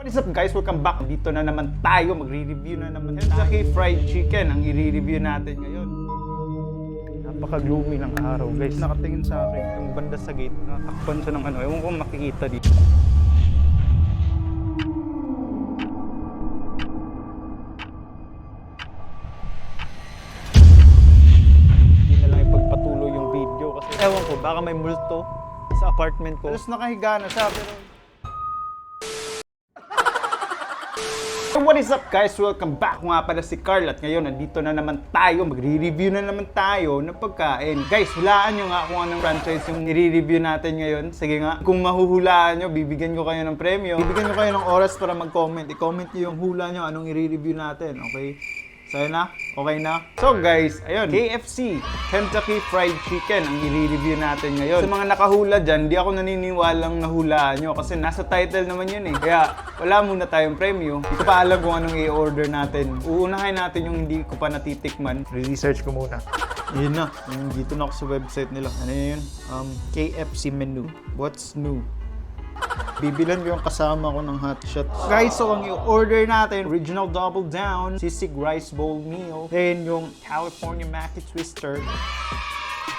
What is up guys? Welcome back. Dito na naman tayo. Magre-review na naman tayo. Kentucky Fried Chicken ang i-review natin ngayon. Napaka-gloomy ng araw guys. Nakatingin sa akin yung banda sa gate. Nakatakpan siya ng ano. Ewan ko makikita dito. Hindi na lang ipagpatuloy yung video kasi ewan ko, baka may multo sa apartment ko. Tapos nakahiga na siya pero what is up guys? Welcome back. Nga pala si Carl at ngayon nandito na naman tayo. Magre-review na naman tayo ng pagkain. Guys, hulaan nyo nga kung anong franchise yung i-review natin ngayon. Sige nga, kung mahuhulaan nyo, bibigyan ko kayo ng premyo. Bibigyan ko kayo ng oras para mag-comment. I-comment nyo yung hula nyo anong i-review natin. Okay? So na? Okay na? So guys, ayun, KFC, Kentucky Fried Chicken ang i-review natin ngayon. Sa mga nakahula dyan, di ako naniniwalang nahulaan nyo kasi nasa title naman yun eh. Kaya wala muna tayong premyo. Hindi ko pa alam kung anong i-order natin. Uunahin natin yung hindi ko pa natitikman. Research ko muna. Yun na, dito na ako sa website nila. Ano yun? KFC menu. What's new? Bibilan ko yung kasama ko ng hot shot. Guys, so ang i-order natin, original double down, sisig rice bowl meal, then yung California mac and twister.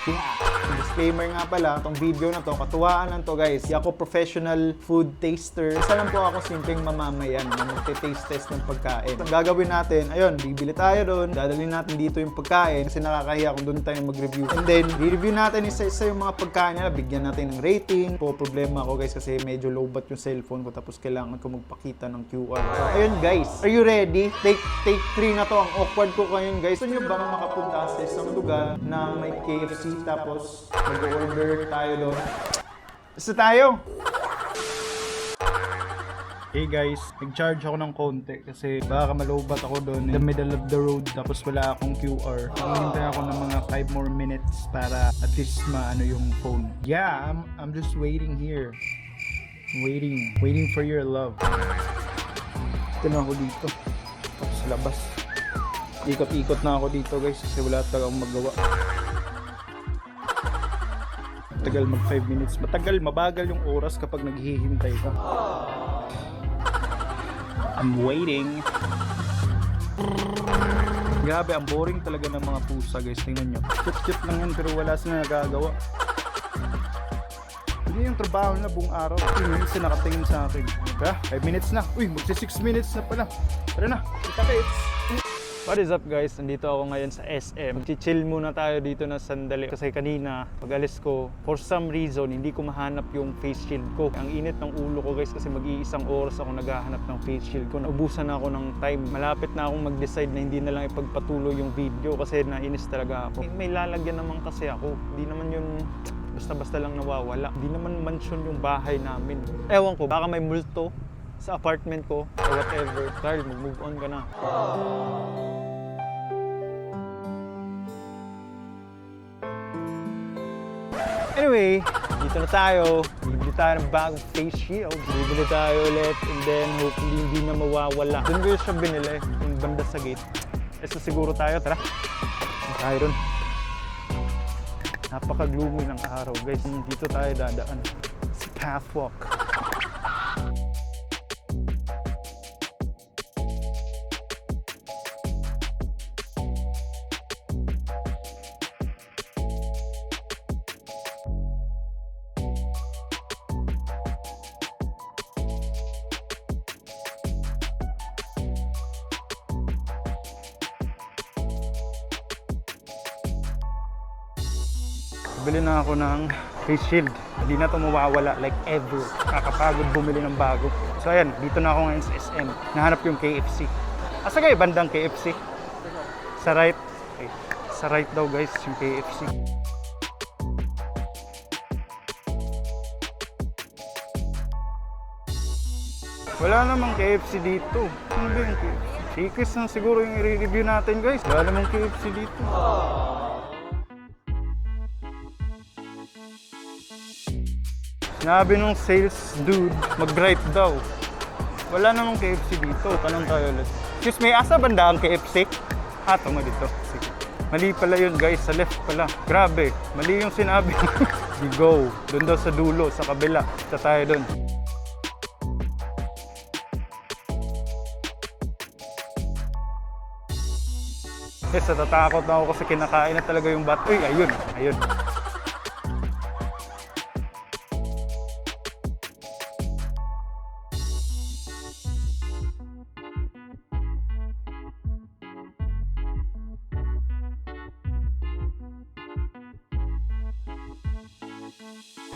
Yeah. Disclaimer nga pala, itong video na to, katuwaan lang to guys. Di ako professional food taster. Isa lang po ako simpleng mamamayan na magte-taste test ng pagkain. Ang gagawin natin, ayun, bibili tayo doon, dadalhin natin dito yung pagkain kasi nakakahiya kung doon tayo mag-review. And then, i-review natin isa-isa yung mga pagkain nila, bigyan natin ng rating. Po problema ako guys kasi medyo low bat yung cellphone ko tapos kailangan ko magpakita ng QR. So, ayun guys, are you ready? Take 3 na to. Ang awkward ko ngayon guys. Gusto nyo bang makapunta sa isang lugar na may KFC tapos mag-order tayo doon? Basta tayo! Hey guys, nag-charge ako ng konti kasi baka malobat ako doon in the middle of the road tapos wala akong QR. Hintay ako ng mga 5 more minutes para at least maano yung phone. Yeah, I'm just waiting here. Waiting for your love. Ito na ako dito. Tapos sa labas. Ikot-ikot na ako dito guys kasi wala talaga akong magawa. Matagal mag 5 minutes. Mabagal yung oras kapag naghihintay ka. I'm waiting. Grabe, ang boring talaga ng mga pusa guys. Tingnan nyo. Cute lang yan pero wala sila nagagawa. Hindi yung trabaho na buong araw. 2 minutes na nakatingin sa akin. Kaya 5 minutes na. Uy, magsi 6 minutes na pala. Tara na, kita-kits! What is up guys? Nandito ako ngayon sa SM. Mag-chill muna tayo dito na sandali. Kasi kanina, pag-alis ko, for some reason, hindi ko mahanap yung face shield ko. Ang init ng ulo ko guys kasi mag-iisang oras ako naghahanap ng face shield ko. Naubusan na ako ng time. Malapit na akong mag-decide na hindi na lang ipagpatuloy yung video kasi nainis talaga ako. May lalagyan naman kasi ako. Hindi naman yun basta-basta lang nawawala. Hindi naman mansion yung bahay namin. Ewan ko, baka may multo sa apartment ko or whatever. Carl, mag-move on ka na. Anyway, dito na tayo. Bibili tayo ng bagong face shield. Bibili tayo ulit and then hopefully hindi na mawawala. Doon ko siya binili, yung banda sa gate. So siguro tayo, tara. Tayo ron. Napaka-gloomy ng araw guys. Dito tayo dadaan. Sa pathwalk. Bili na ako ng face shield. Hindi na ito mawawala like ever. Kakapagod bumili ng bago. So ayan, dito na ako ngayon sa SM. Nahanap yung KFC. Asa kayo bandang KFC? Sa right? Okay. Sa right daw guys yung KFC. Wala namang KFC dito. Ano ba yung KFC? Chickies na siguro yung i-review natin guys. Wala namang KFC dito. Sinabi nung sales dude, mag-right daw. Wala namang KFC dito. Tanong tayo ulit. Excuse me, asa banda ang KFC? Tungo dito. Sige. Mali pala yun guys, sa left pala. Grabe, mali yung sinabi. We go. Doon daw sa dulo, sa kabila. Sa tayo doon. Yes, natatakot na ako kasi kinakain na talaga yung bat. Uy, ayun, ayun.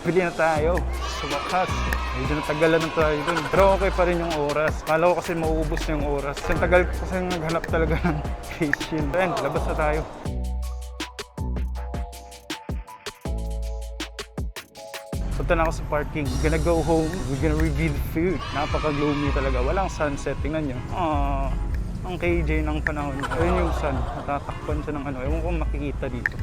Bili na tayo. Sa wakas. Medyo natagalan ng tayo dun. Pero okay pa rin yung oras. Kala ko kasi mauubos na yung oras. Kasi tagal ko kasi naghanap talaga ng face shield. Ayan, labas na tayo. Punta na ako sa parking. We're gonna go home. We're gonna review the food. Napaka-gloomy talaga. Walang sunset. Tingnan nyo. Ang KJ ng panahon niya. Ayun yung sun. Natatakpan siya ng ano. Ewan ko makikita dito.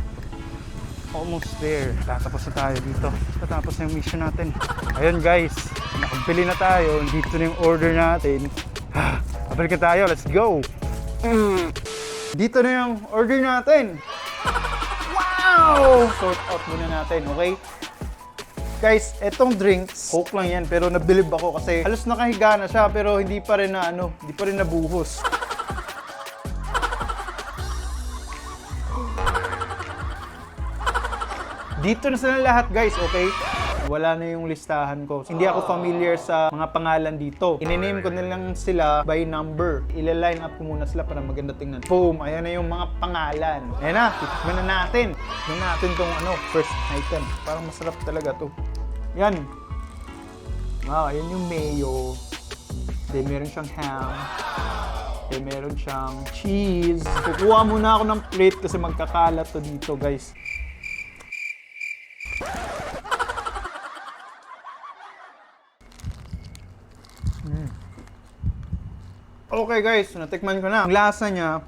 Almost there. Tatapos na tayo dito. Tatapos na yung mission natin. Ayun guys, nakabili na tayo. Dito na yung order natin. Balik na tayo. Let's go! Dito na yung order natin. Wow! Sort out muna natin, okay? Guys, etong drinks, Coke lang yan. Pero nabilib ako kasi halos nakahiga na siya pero hindi pa rin na hindi pa rin nabuhos. Dito na sila lahat guys, okay? Wala na yung listahan ko. Hindi ako familiar sa mga pangalan dito. I-name ko na lang sila by number. Ila-line up ko muna sila para maganda tingnan. Boom! Ayan na yung mga pangalan. Ayan na, titikman na natin. Tignan natin tong first item. Parang masarap talaga to. Yan. Wow, ayan yung mayo. Then meron siyang ham. Then meron siyang cheese. Kukuha muna ako ng plate kasi magkakalat to dito guys. Okay guys, natikman ko na. Ang lasa niya,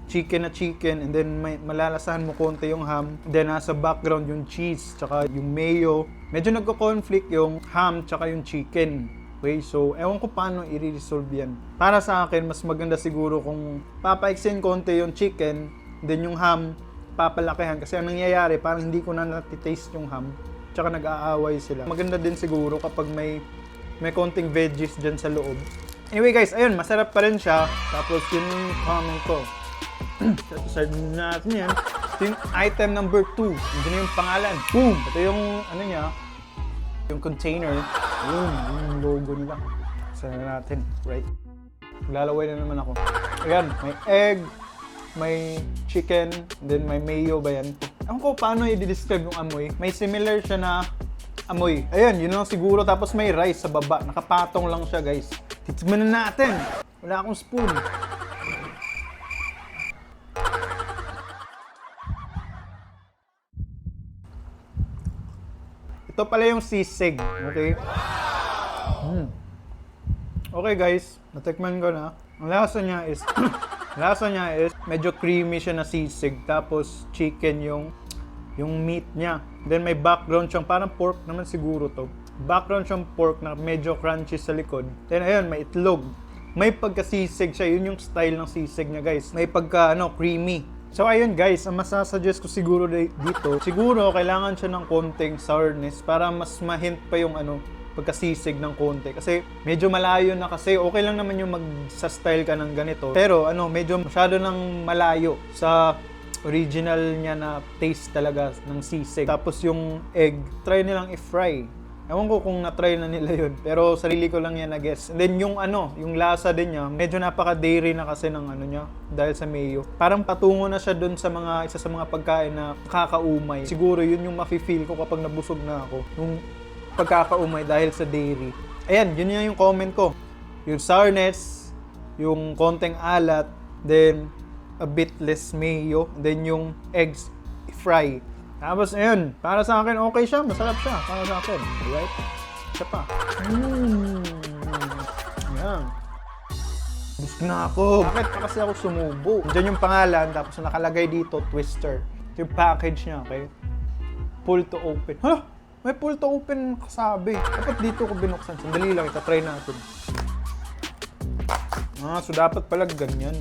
chicken na chicken, and then may malalasahan mo konti yung ham. Then nasa background yung cheese, tsaka yung mayo. Medyo nagko-conflict yung ham, tsaka yung chicken. Okay, so ewan ko paano i-resolve yan. Para sa akin, mas maganda siguro kung papaiksin konti yung chicken, then yung ham, papalakihan. Kasi ang nangyayari, parang hindi ko na natitaste yung ham, tsaka nag-aaway sila. Maganda din siguro kapag may konting veggies dyan sa loob. Anyway guys, ayun, masarap pa rin siya. Tapos yun yung comment ko. Set na natin yan. Ito yung item number 2. Hindi na yung pangalan. Boom! Ito yung, niya, yung container. Yun, yung logo nila. Set na natin, right? Lalaway na naman ako. Ayan, may egg, may chicken, then may mayo ba yan? Ewan ko paano i-describe yung amoy. May similar siya na amoy. Ayan, yun lang siguro. Tapos may rice sa baba. Nakapatong lang siya guys. Titikman na natin. Wala akong spoon. Ito pala yung sisig. Okay? Okay guys, natikman ko na. Ang lasa niya is medyo creamy siya na sisig. Tapos chicken yung meat niya. Then may background siyang parang pork naman siguro to. Background siyang pork na medyo crunchy sa likod. Then ayun, may itlog. May pagka-sisig siya. Yun yung style ng sisig niya guys. May pagka creamy. So ayun guys, ang masasuggest ko siguro dito, siguro kailangan siya ng konting sourness para mas ma-hint pa yung pagka-sisig ng konti. Kasi medyo malayo na kasi. Okay lang naman yung mag-style ka ng ganito. Pero medyo masyado nang malayo sa original niya na taste talaga ng sisig. Tapos yung egg, try nilang i-fry. Ewan ko kung na-try na nila yun, pero sarili ko lang yan na-guess. And then yung yung lasa din niya, medyo napaka-dairy na kasi ng niya, dahil sa mayo. Parang patungo na siya dun sa isa sa mga pagkain na kakaumay. Siguro yun yung mafe-feel ko kapag nabusog na ako, yung pagkakaumay dahil sa dairy. Ayan, yun yung comment ko. Yung sourness, yung konting alat, then a bit less mayo, then yung eggs fry. Tapos ayun, para sa akin okay siya, masarap siya para sa akin. Alright? Isa pa. Ayan. Busog na ako. Bakit pa kasi ako sumubo? Diyan yung pangalan, tapos nakalagay dito, Twister. Ito yung package niya, okay? Pull to open. Hala! May pull to open kasabi. Dapat dito ko binuksan. Sandali lang, itatry natin. So dapat pala ganyan.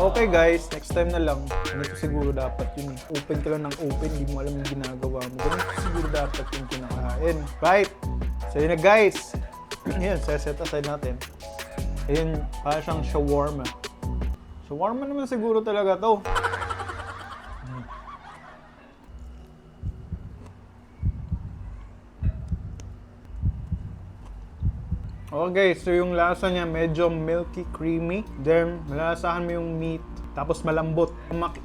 Okay guys, next time na lang. Ganito siguro dapat yun. Open ka lang ng open, hindi mo alam yung ginagawa mo. Ganito siguro dapat yung kinakain. Right? So yun na guys. Ayan, set aside natin. Ayun, parang siyang shawarma. Shawarma naman siguro talaga to. Okay, so yung lasa niya medyo milky, creamy. Then, malalasahan mo yung meat. Tapos malambot.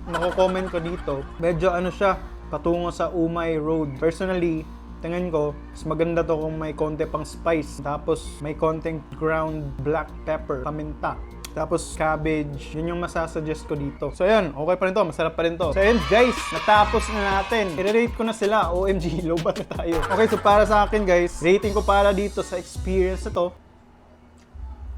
Mako-comment ko dito, medyo ano siya, patungo sa Umay Road. Personally, tingin ko, mas maganda to kung may konti pang spice. Tapos may konting ground black pepper, paminta. Tapos cabbage, yun yung masasuggest ko dito. So yun, okay pa rin to, masarap pa rin to. So yun guys, natapos na natin. I-rate ko na sila, OMG, low bat na tayo. Okay, so para sa akin guys, rating ko para dito sa experience na to,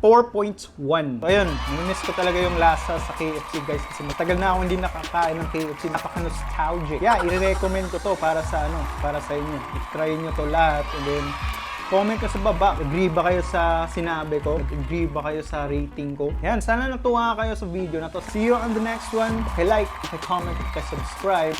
4.1. So ayun, namiss ko talaga yung lasa sa KFC guys kasi matagal na ako hindi nakakain ng KFC. Napaka-nostalgic. Yeah, i-recommend ko to para sa para sa inyo. I-try nyo to lahat and then comment ka sa baba. Agree ba kayo sa sinabi ko? Agree ba kayo sa rating ko? Yan, sana natuwa kayo sa video na to. See you on the next one. Like, comment, subscribe.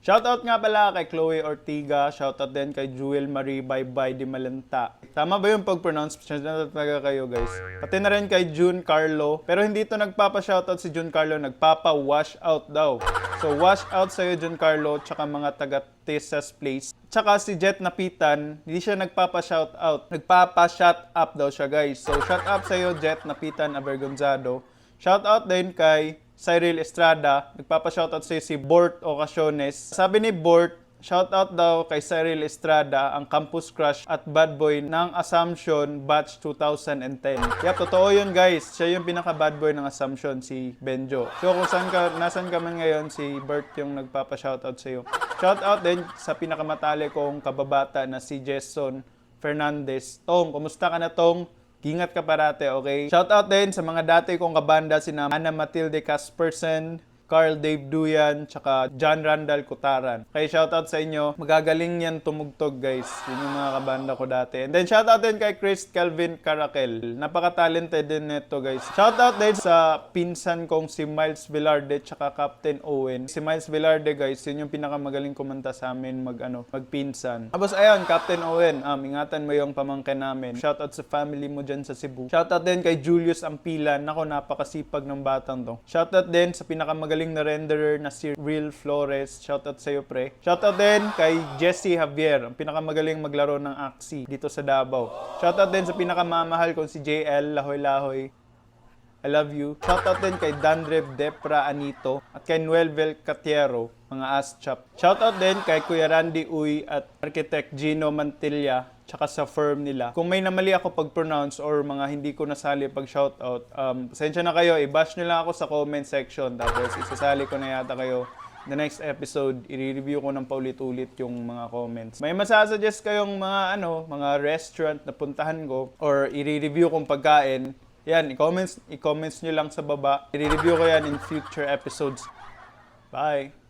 Shoutout nga pala kay Chloe Ortiga, shoutout din kay Jewel Marie Baybay Di Malanta. Tama ba yung pag-pronounce? Na talaga kayo guys. Pati na rin kay June Carlo. Pero hindi ito nagpapa-shoutout si June Carlo, nagpapa-wash out daw. So wash out sa'yo June Carlo, tsaka mga taga Tessa's Place. Tsaka si Jet Napitan, hindi siya nagpapa-shoutout. Nagpapa-shout up daw siya guys. So shout up sa'yo Jet Napitan Avergonzado. Shoutout din kay Cyril Estrada, nagpapa-shoutout sa'yo si Bort Ocasiones. Sabi ni Bort, shoutout daw kay Cyril Estrada, ang campus crush at bad boy ng Assumption batch 2010. Yeah, totoo yun guys. Siya yung pinaka-bad boy ng Assumption, si Benjo. So kung nasan ka man ngayon, si Bert yung nagpapa-shoutout sa'yo. Shoutout din sa pinakamatali kong kababata na si Jason Fernandez. Tong, kumusta ka na Tong? Ingat ka parate, okay? Shoutout din sa mga dati kong kabanda, sina Ana Matilde Casperson, Carl Dave Duyan, tsaka John Randall Kutaran. Okay, shoutout sa inyo. Magagaling yan tumugtog, guys. Yun yung mga kabanda ko dati. And then shoutout din kay Chris Calvin Caraquel. Napaka-talented din nito, guys. Shoutout din sa pinsan kong si Miles Velarde, tsaka Captain Owen. Si Miles Velarde, guys, yun yung pinakamagaling kumanta sa amin magpinsan. Tapos ayun, Captain Owen, ingatan mo yung pamangkin namin. Shoutout sa family mo dyan sa Cebu. Shoutout din kay Julius Ampilan. Nako, napakasipag ng batang to. Shoutout din sa pinakamagaling na renderer na si Real Flores. Shoutout sa'yo, pre. Shoutout din kay Jesse Javier, ang pinakamagaling maglaro ng Axie dito sa Davao. Shoutout din sa pinakamamahal kong si JL Lahoy Lahoy. I love you. Shoutout din kay Dandrev Depra Anito at kay Noelvel Catiero, mga ass chop. Shoutout din kay Kuya Randy Uy at Architect Gino Mantilla, tsaka sa firm nila. Kung may namali ako pag-pronounce or mga hindi ko nasali pag-shoutout, pasensya na kayo, i-bash nyo lang ako sa comment section. Tapos isasali ko na yata kayo the next episode. I-review ko ng paulit-ulit yung mga comments. May masasuggest kayong mga mga restaurant na puntahan ko or i-review kong pagkain, yan, i-comments nyo lang sa baba. I-review ko yan in future episodes. Bye!